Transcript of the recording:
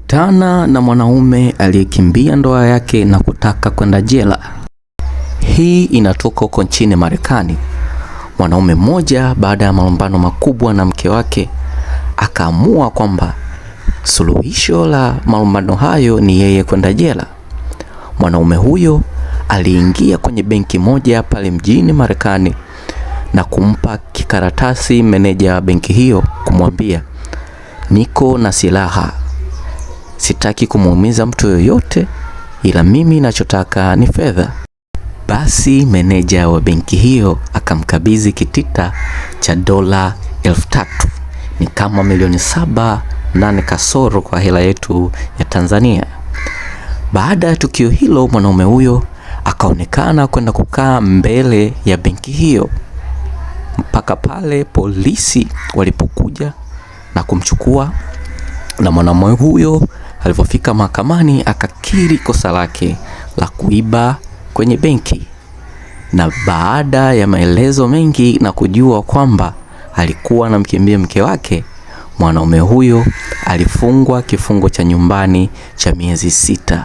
Kutana na mwanaume aliyekimbia ndoa yake na kutaka kwenda jela. Hii inatoka huko nchini Marekani. Mwanaume mmoja baada ya malumbano makubwa na mke wake akaamua kwamba suluhisho la malumbano hayo ni yeye kwenda jela. Mwanaume huyo aliingia kwenye benki moja pale mjini Marekani na kumpa kikaratasi meneja wa benki hiyo kumwambia, niko na silaha, sitaki kumuumiza mtu yoyote, ila mimi nachotaka ni fedha. Basi meneja wa benki hiyo akamkabidhi kitita cha dola 3,000, ni kama milioni 7.8 kasoro kwa hela yetu ya Tanzania. Baada ya tukio hilo, mwanaume huyo akaonekana kwenda kukaa mbele ya benki hiyo mpaka pale polisi walipokuja na kumchukua, na mwanaume huyo alipofika mahakamani akakiri kosa lake la kuiba kwenye benki, na baada ya maelezo mengi na kujua kwamba alikuwa anamkimbia mke wake, mwanaume huyo alifungwa kifungo cha nyumbani cha miezi 6.